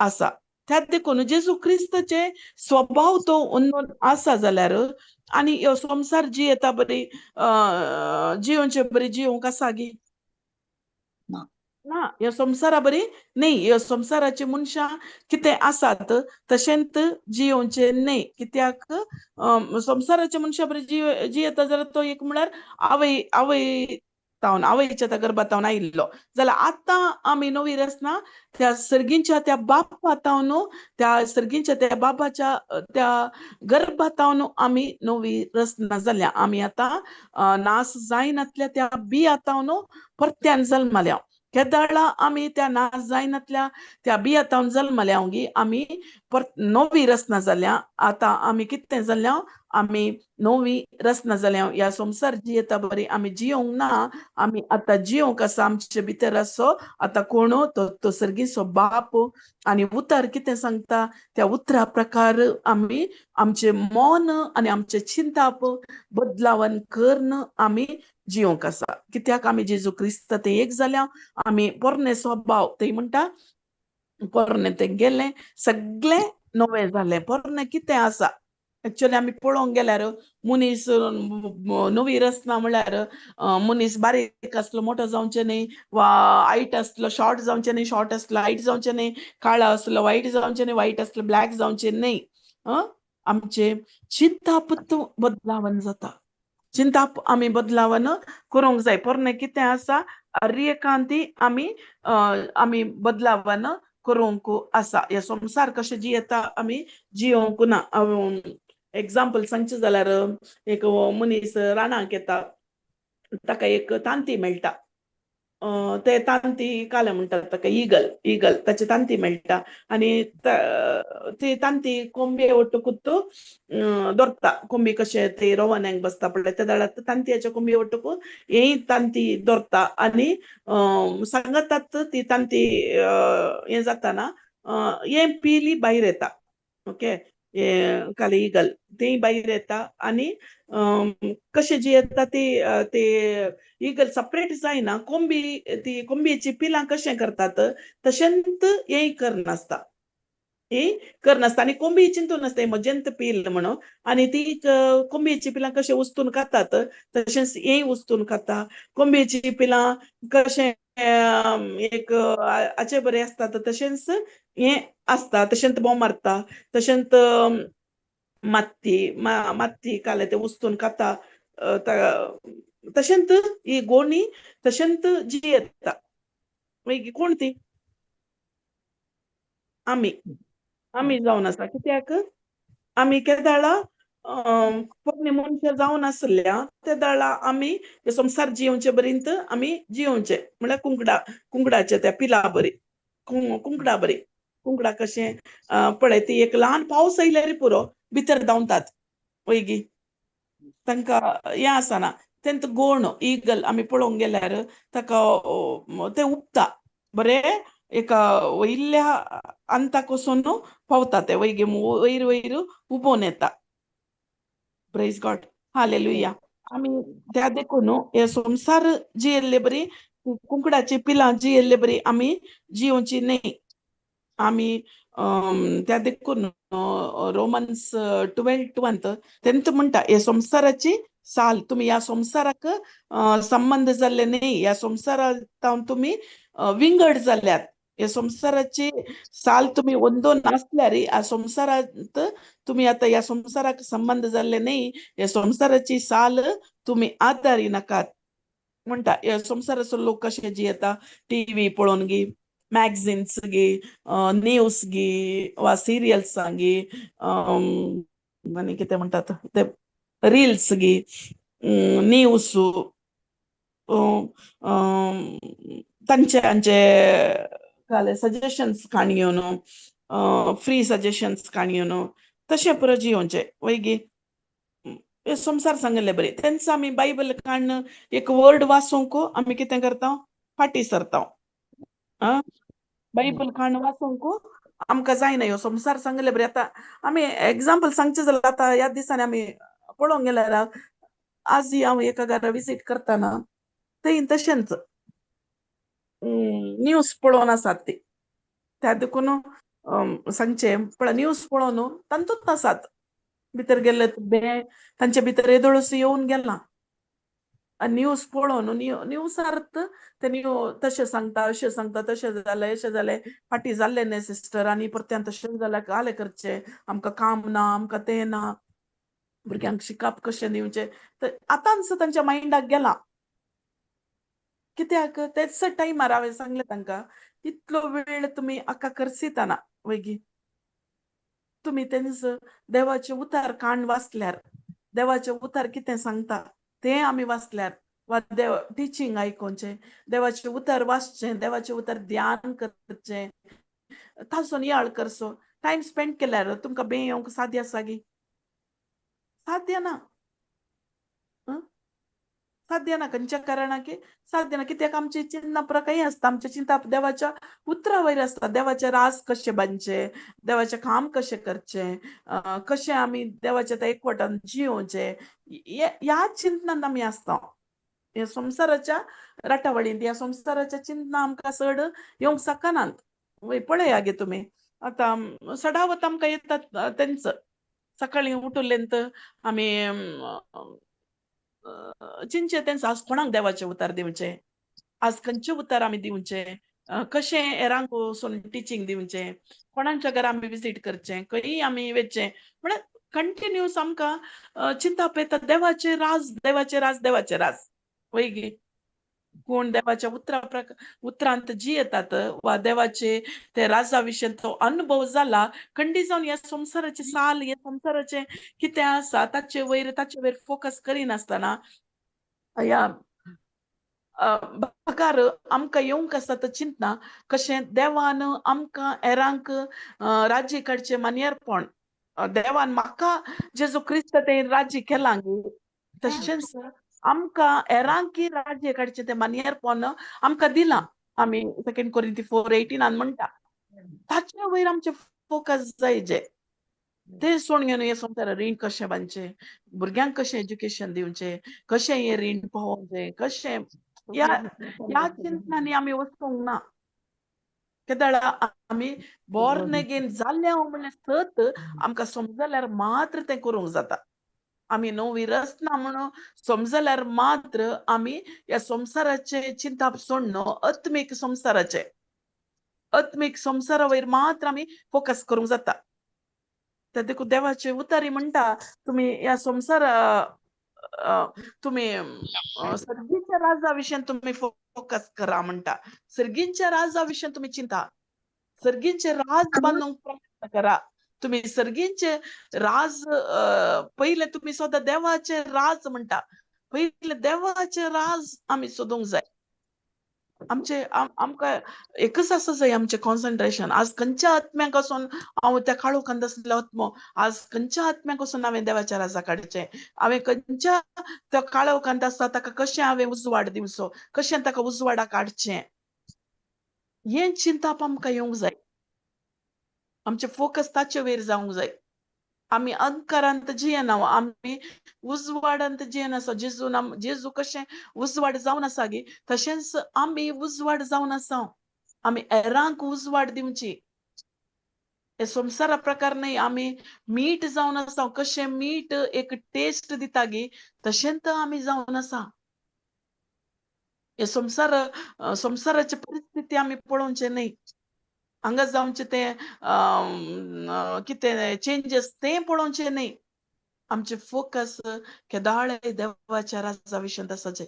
आसा. त्या देखून जेजू क्रिस्ताचे स्वभाव तो अंदून आसा जाल्यार आनी ह्यो संवसार जियेता बरी जियोवचे बरी जियोवंक आसा गी ना, ह्या संवसारा बरी न्ही. ह्या संवसाराची मनशां कितें आसात तशेंच जियोवचें न्ही, कित्याक संवसाराच्या मनशां बरी जियेता जाल्यार तो एक म्हळ्यार आवय आवय तावन आवयच्या त्या गर्भातावन आयिल्लो. जाल्यार आतां आमी नवी रचना त्या सर्गींच्या त्या बापातावन, त्या सर्गींच्या त्या बाबाच्या त्या गर्भातावन आमी नवी रचना जाल्या. आमी आतां नास जायनातल्या त्या बियातावन परत्यान जल्मल्या. केदाळा आमी त्या नास जायनातल्या त्या बियातावन जल्मल्या गी आमी परत नवी रचना जाल्या. आतां आमी कितें जाल्या, आमी नवी रचना जाल्या. ह्या संवसार जियेता बरी आमी जियोंक ना, आमी आतां जियोंक आसा. आमचे भितर आसो आतां कोण तो तो सर्गीचो बाप. आनी उतर कितें सांगता त्या उतरा प्रकार आमी आमचें मन आनी आमचें चिंताप बदलावन करून आमी जियोंक आसा. कित्याक आमी जेजू क्रिस्त ते एक जाल्या. आमी पोरणे स्वभाव ते म्हणटा पोरणे ते गेलें, सगळें नवें जालें. पोरणे कितें आसा एक्चुअली आमी पळोवंक गेल्यार मनीस नवी रचना म्हणल्यार मनीस बारीक आसलो मोटो जावचें न्ही, वा हायट आसलो शॉर्ट जावचें न्ही, शॉर्ट आसलो हायट जावचें न्ही, काळो आसलो वायट जावचें न्ही, वायट आसलो ब्लॅक जावचें न्ही. आमचें चिंताप बदलावन जाता. चिंताप आमी बदलावन करूंक जाय. पोरणें कितें आसा हर एकांती आमी आमी बदलावन करूंक आसा. हे संवसार कशें जियेता आमी जियोवंक ना. एग्जाम्पल सांगचें जाल्यार एक मनीस रानाक येता, ताका एक तांती मेळटा. ते तांती काले म्हणटात ताका, इगल. इगल ताचे तांती मेळटा आनी ती तांती कोंबये वट्टकूच दवरता. कोंबी कशें ते रवान्यांक बसता पळय त्या वेळार तांतयाच्या कोंबये वट्टकूच ही तांती दवरता आनी सांगतात ती तांती हें जाताना हें पिली भायर येता. ओके, हें काले इगल तेंय भायर येता आनी कशें जियेता ती ते इगल सपरेट जायना. कोंबी ती कोंबयेची पिलां कशें करतात तशेंच हेंय करनासता, ही करनासता. आनी कोंबी चिंतून आसता म्हजेंत पील म्हणून, आनी ती कोंबयेची पिलां कशें उस्तून खातात तशेंच हेंय उस्तून खाता. कोंबयेची पिलां कशें एक हाचे बरें आसतात तशेंच हें आसता, तशेंच बोंब मारता, तशेंच मात्ती मात्ती काले ते उस्तून खाता. तशेंच ही गोणी तशेंच जियेता. मागीर कोण ती आमी आमी जावन आसा. कित्याक आमी केदाळा पोरणी मनशां जावन आसल्या ते दाळा आमी संवसार जियोवचे बरींत आमी जियोवचे म्हणल्यार कुंकडा कुंकडाचे त्या पिला बरी कुंकडा बरी. कुंकडा कशें पळय ती एक ल्हान पावस येयल्यार पुरो भितर धांवतात वयगी, तांकां हें आसना. तेंत गोण इगल आमी पळोवंक गेल्यार ताका तें उबता बरें एका वयल्या अंताक वचून पावता ते वयगी वयर वयर उबोन येता. Praise God, hallelujah. आमी त्या देखून हे संवसार जियेल्ले बरी कुंकडाची पिलां जियेल्ले बरी आमी जियोवची न्ही. आमी त्या देखून रोमन्स 12:2 तेंत म्हणटा हे संवसाराची साल तुमी ह्या संवसाराक संबंद जाल्ले न्ही, ह्या संवसारांत तुमी विंगड जाल्यात. ह्या संवसाराची साल तुमी वंदोन नासल्यार ह्या संवसारांत तुमी आतां ह्या संवसाराक संबंद जाल्ले न्ही, ह्या संवसाराची साल तुमी आदारी नाकात म्हणटा. ह्या संवसाराचो लोक कशे जियेता, टिवी पळोवन गी, मॅगझिन्स गी, न्यूज गी, वा सिरियल्सां गी, आनी कितें म्हणटात ते रिल्स गी, न्यूज, तांचे हांचे घाले सजेशन्स काणयो न्हू, फ्री सजेशन्स काणयो न्हू, तशें पुरो जियोवचें वयगी. हे संवसार सांगिल्ले बरें तेंच आमी बायबल काडून एक वर्ड वाचूंक आमी कितें करता, फाटीं सरता. आं, बायबल काडून वाचूंक आमकां जायना. ह्यो संवसार सांगिल्ले बरें. आतां आमी एग्जाम्पल सांगचें जाल्यार आतां ह्या दिसांनी आमी पळोवंक गेल्यार आज हांव एका घरा विजीट करतना थंय तशेंच न्यूज पळोवन आसात ती. त्या देखून सांगचें पळय न्यूज पळोवन तातूंत आसात भितर गेल्ले बे तांचे भितर येदोळूच येवन गेला. आनी न्यूज पळोवन न्यूजार ते न्यू तशें सांगता अशें सांगता, तशें जालें अशें जालें, फाटीं जाल्लें न्ही सिस्टर, आनी परत्यान तशें जाल्यार कालें करचें, आमकां काम ना, आमकां तें ना, भुरग्यांक शिकप कशें दिवचें. तर आतांच तांच्या मायंडाक गेलां. कित्याक तेच टायमार हांवें सांगलें तांकां, इतलो वेळ तुमी आका करसितना वयगी तुमी तेंच देवाचें उतार काण वाचल्यार, देवाचें उतार कितें सांगता तें आमी वाचल्यार, वा देव टिचींग आयकोचें, देवाचें उतर वाचचें, देवाचें उतर ध्यान करचें, ताचो नियाळ करचो, टायम स्पेंड केल्यार तुमकां बें येवंक साध्य आसा गी? साध्य ना, साध्य ना. खंयच्या कारणाक साध्य ना? कित्याक आमची चिंतना प्रकाय आसता, आमचे चिंतप देवाच्या उतरा वयर आसता. देवाचे रास कशें बांदचें, देवाचें काम कशें करचें, कशें आमी देवाच्या त्या एकवटान जियोवचें, ह्या चिंतनान आमी आसता. ह्या संवसाराच्या राटावळींत, ह्या संवसाराच्या चिंतना आमकां चड येवंक शकनात. वय पळया गे तुमी, आतां सडावत आमकां येतात तेंच. सकाळीं उठुलेंत आमी चिंतचें तेंच, आज कोणाक देवाचें उतार दिवचें, आज खंयचें उतार आमी दिवचें, कशें हेरांक वचून टिचींग दिवचें, कोणाच्या घरा आमी विजीट करचें, खंयी आमी वचचें, म्हळ्यार कंटिन्यूस आमकां चिंतप येता देवाचें राज, देवाचें राज, देवाचें राज. वय गी? कोण देवाच्या उतरा उतरांत जियेतात वा देवाचे ते राजा विशयन तो अनुभव जाला, खंडीत जावन ह्या संवसाराचे साल, ह्या संवसाराचें कितें आसा ताचे वयर, ताचे वयर फोकस करिनासतना ह्या भागार आमकां येवंक आसा तो चिंतना कशें देवान आमकां हेरांक राज्य काडचें मान्यरपण, देवान म्हाका जेजू क्रिस्त तें राज्य केलां गी, तशेंच आमकां हेरांकी राज्य काडचें तें मान्यरपण आमकां दिलां. आमी सेकेंड कोरिंती 4:18 म्हणटा, ताचे वयर आमचें फोकस जाय. जे ते सोडून घेवन हे संवसार रीण कशें बांदचें, भुरग्यांक कशें एज्युकेशन दिवचें, कशें हें रीण पावोवचें, कशें ह्या ह्या चिंतनांनी आमी वचूंक ना. केदळा आमी बॉर्न अगेन जाल्या म्हणल्यार सत आमकां समजल्यार मात्र तें करूंक जाता. आमी नवी रचना म्हणून समजल्यार मात्र आमी ह्या संवसाराचें चिंतप सोडून आत्मीक संवसाराचें, आत्मीक संवसारा वयर मात्र आमी फोकस करूंक जाता. ते देखून देवाचे उतारी म्हणटा, तुमी ह्या संवसार तुमी सर्गीच्या राजा विशयान तुमी फोकस करा म्हणटा. सर्गींच्या राजा विशयान तुमी चिंता, सर्गींचे राज बांदूंक प्रयत्न करा. तुमी सर्गींचे राज पयले तुमी सोदा, देवाचे राज म्हणटा, पयले देवाचे राज आमी सोदूंक जाय. आमचे आमकां एकच आसा जाय आमचें कॉन्सन्ट्रेशन. आज खंयच्या आत्म्याक वचोन हांव त्या काळोखांत आसलेलो आत्मो, आज खंयच्या आत्म्याक वचून हांवें देवाच्या राजा काडचें, हांवें खंयच्या त्या काळोखांत आसता ताका कशें हांवें उजवाड दिवचो, कशें ताका उजवाडा काडचें, हें चिंतप आमकां येवंक जाय. आमचें फोकस ताचे वयर जावंक जाय. आमी अंधकारांत जियेना, आमी उजवाडांत जियेन आसा. जेजून जेजू कशें उजवाड जावन आसा गी, तशेंच आमी उजवाड जावन आसा. आमी हेरांक उजवाड दिवची. हे संवसारा प्रकार न्हय, आमी मीठ जावन आसा. कशें मीठ एक टेस्ट दिता गी, तशेंच आमी जावन आसा. हे संवसार संवसाराची परिस्थिती आमी पळोवचें न्हय, हांगा जावचें तें कितें चेंजीस तें पळोवचें न्हय. आमचें फोकस केदाळे देवाच्या राजा विशयांत आसाचें,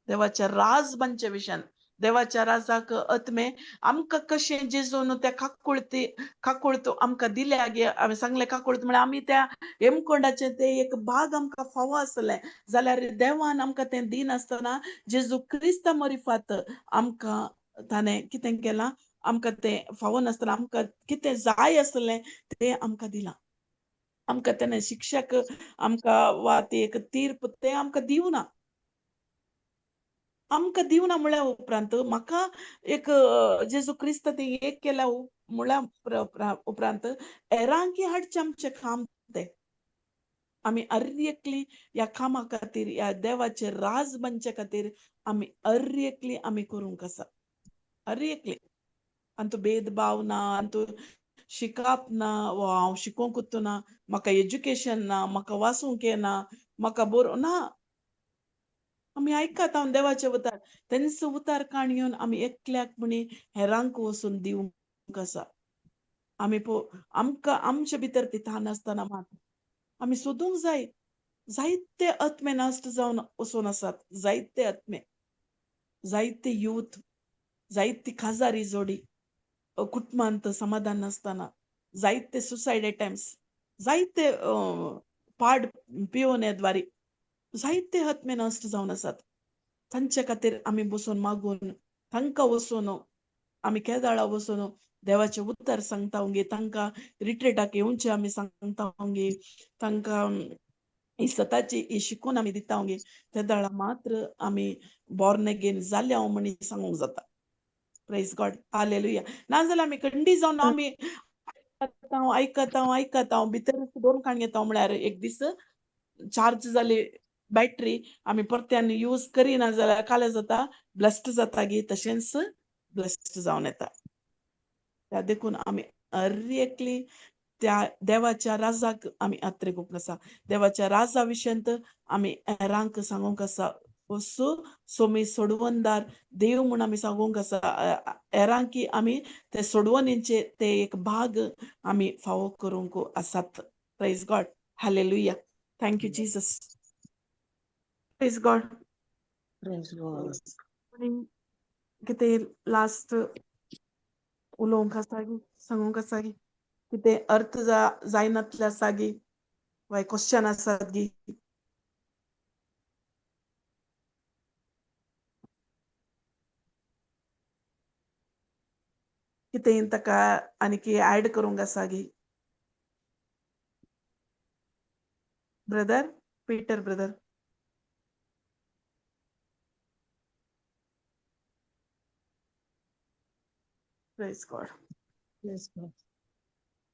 देवाच्या राज बांदचे विशयान. देवाच्या राजाक आत्मे आमकां कशें जेजून त्या काकुळती काकुळत आमकां दिल्या गे, हांवें सांगलें काकुळत म्हळ्यार आमी त्या हेमकोंडाचें तें एक भाग आमकां फावो आसलें जाल्यार देवान आमकां तें दिनासतना जेजू क्रिस्ता मरिफात आमकां ताणें कितें केलां, आमकां तें फावो नासतना आमकां कितें जाय आसलें तें आमकां दिलां. आमकां तेणें शिक्षक आमकां वा ती एक तीर्प तें आमकां दिवना. आमकां दिवना म्हळ्या उपरांत म्हाका एक जेजू क्रिस्त तें एक केल्या म्हळ्या उपरांत हेरांकी हाडचें आमचें काम तें. आमी अर्र एकली ह्या कामा खातीर, ह्या देवाचें राज बांदचे खातीर आमी अर्र एकली आमी करूंक आसा. अर्र एकली, आनी तूं भेदभाव ना, आनी तूं शिकप ना, वा हांव शिकोवंकूच ना, म्हाका एज्युकेशन ना, म्हाका वाचूंक येना, म्हाका बरो ना. आमी आयकात हांव देवाचें उतार, तेंच उतार काण घेवन आमी एकल्याक म्हणी हेरांक वचून दिवंक आसा. आमी आमकां आमचे भितर ती तान आसतना मात आमी सोदूंक जाय. जायते आत्मे नश्ट जावन वचून आसात, जायते आत्मे. जायते यूथ, जायती काजारी जोडी, कुटुंबांत समाधान नासतना जायते सुसायड अटेम्प्ट्स, जायते पाड पियोने द्वारे जायते आत्मे नश्ट जावन आसात. तांचे खातीर आमी बसून मागून तांकां वचून आमी केदाळा वचून देवाचें उतर सांगता गे, तांकां रिट्रीटाक येवचें आमी सांगता गे, तांकां ही सताची ही शिकून आमी दिता गे. तेदाळा मात्र आमी बॉर्न अगेन जाल्या म्हण सांगूंक जाता. Praise God, hallelujah. नाजाल्यार आमी खंडी जावन आमी आयकता आयकता आयकता, भितर दोन काण घेता म्हळ्यार एक दीस चार्ज जाली बॅटरी, आमी परत्यान यूज करिना जाल्यार कालें जाता, ब्लस्ट जाता गी, तशेंच ब्लस्ट जावन येता. त्या देखून आमी हर एकली त्या देवाच्या राजाक आमी आत्रेगूंक आसा. देवाच्या राजा विशयांत आमी हेरांक सांगूंक आसा. वसू सोमी सोडवणदार देव म्हूण आमी सांगूंक आसा हेरांक की आमी ते सोडवणीचे ते एक भाग आमी फावो करूंक आसात. Praise God, hallelujah, thank you Jesus, praise God. Praise God. कितें लास्ट उलोवंक आसा गी, सांगूंक आसा गी, कितें अर्थ जायनातलें आसा गी, वाय क्वेश्चन आसात गी? कितें ताका आनीकी ऍड करूंक आसा गी? Brother Peter, brother. Praise God. Praise God.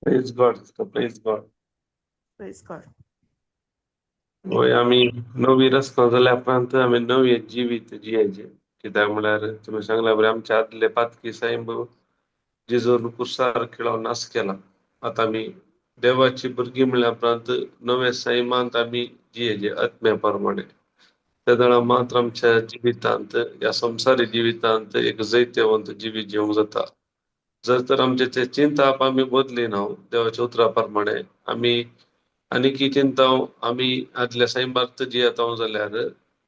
Praise God, sister. Praise God. Praise God. वय, आमी नवी रचना जाल्या उपरांत आमी नवे जिवीत जियेचे. कित्याक म्हळ्यार तुमी सांगल्या बरें, आमच्या आदले पातकी सायब जेजून कुसार खेळोवन नाश केला. आतां आमी देवाची भुरगीं म्हणल्या उपरांत नव्या सैमांत आमी जियेचे आत्म्या प्रमाणे. तेदळा मात्र आमच्या जिवितांत, ह्या संवसारी जिवितांत एक जैत्यवंत जिवीत जिवंक जाता. जर तर आमचे ते चिंताप आमी बदली ना देवाच्या उतरा प्रमाणे, आमी आनीकी चिंता आमी आदल्या सैमांत जियेता जाल्यार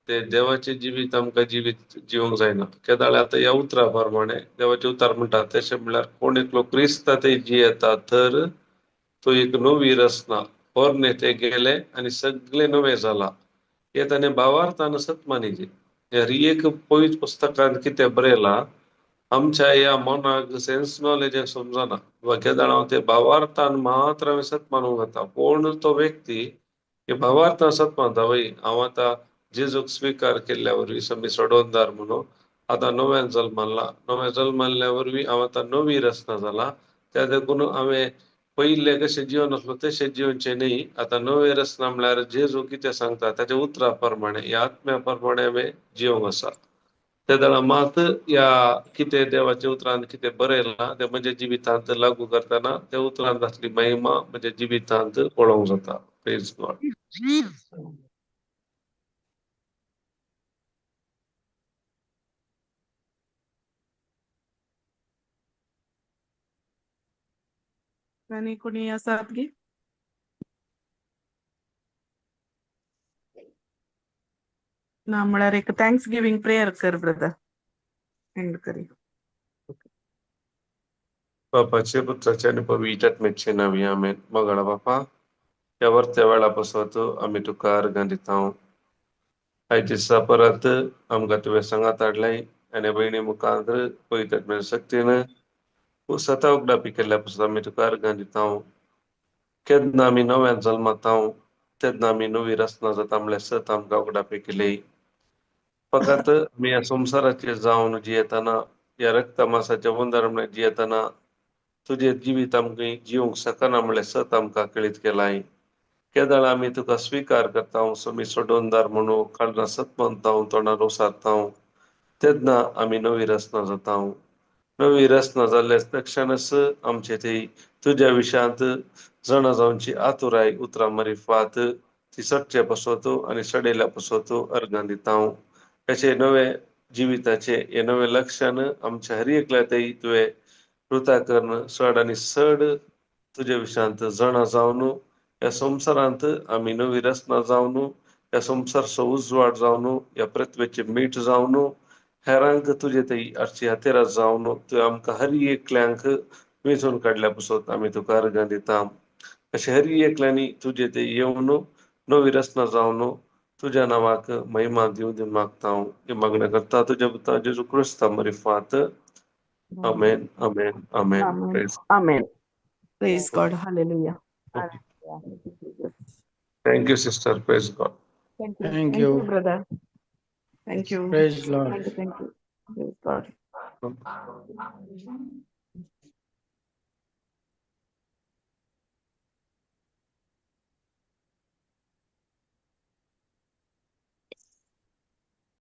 ते देवाचें जिवीत आमकां जिवीत जिवंक जायना. केदाळे आतां ह्या उतरा प्रमाणे देवाचें उतर म्हणटा तशें म्हणल्यार कोण एकलो क्रिस्ता ते जियेता तर तो एक नवी रचना, पोरणे ते गेले आनी सगळे नवे जाला. हे ताणें भावार्थान सत मानिचे. एक पवित्र पुस्तकांत कितें बरयलां आमच्या ह्या मनाक सेन्स नॉलेज समजना वा केदाळा ते भावार्थान मात्र हांवें सत मानूंक जाता. कोण तो व्यक्ती हे भावार्थान सत मानता, वय हांव आतां जेजूक स्विकार केल्ल्या वरवीं समी सोडवणदार म्हणून आतां नव्यान जल्माला, नव्या जल्माल्ल्या वरवीं हांव आतां नवी रचना जाला. त्या देखून हांवें पयले कशें जिवन आसलो तशें जिवनचें न्ही. आतां नवे रचना म्हणल्यार जेजू कितें सांगता ताच्या उतरा प्रमाणे, ह्या आत्म्या प्रमाणे हांवें जिवंक आसा. ते दळा मात ह्या कितें देवाच्या उतरान कितें बरयलां तें म्हज्या जिवितांत लागू करतना त्या उतरांत आसली महिमा म्हज्या जिवितांत पळोवंक जाता. Praise God. आनी कोणी आसात गी? ना म्हळ्यार एक thanks giving prayer कर ब्रदर, एंड करी. बापाचे, पुत्राचे आनी पवित्र आत्म्याचे नांवी, आमेन. मोगाळ बापा, ह्या वर्त्या वेळा पासत आमी तुका अर्गां दिता. आयज दिसा परत आमकां तुवें सांगात हाडलें आनी भयणी मुखार पवित्र आत्म्याच्या शक्तीन सता उगडापी केल्ल्या पासत आमी तुका अर्गां दिता. केन्ना आमी नव्यान जल्मता तेन्ना आमी नवी रचना जाता म्हणल्यार सत आमकां उगडापी केली. फकत आमी ह्या संवसाराचेर जावन जियेतना, ह्या रक्ता मासाच्या वंदर म्हळ्यार जियेतना तुजें जिवीत आमकां जिवंक शकना म्हणल्यार सत आमकां कळीत केलां. केदळ आमी तुका स्विकार करता समी सोडवणदार म्हणून, काळजां सत मानता, तोंडार ओसारता, तेन्ना आमी नवी रचना जाता. नवी रचना जाल्ल्या तक्षणच आमचे ती तुज्या विशयांत जाणा जावची आतुराय उतरां मारिफात ती सटचे पसत आनी सडेल्या पसत अर्गां दिता. अशे नवे जिविताचे हे नवे लक्षण आमच्या हर एकल्या ते तुवें कृता करून चड आनी चड तुज्या विशयांत जाणा जावन ह्या संवसारांत आमी नवी रचना जावन, ह्या संवसारचो उजवाड जावन, ह्या पृथ्वेचे मीठ जावन, हेरांक तुजे थंय हाडची हातेरां जावन तुवें आमकां हर एकल्यांक वेंचून काडल्या पसत आमी तुका अर्गां दिता. अशें हर एकल्यांनी तुजे थंय येवन नवी रचना जावन तुज्या नांवाक महिमा दिवं दी मागता हांव. ही मागणें करता तुज्या पुता जेजू क्रिस्ता मरिफात. आमेन, आमेन, आमेन. आमेन. Praise. Amen. Praise God. Hallelujah. Thank you, sister. Praise God. Thank you. Thank Thank you. you, brother. Thank you. Praise Lord. Thank you. Thank you. Praise God.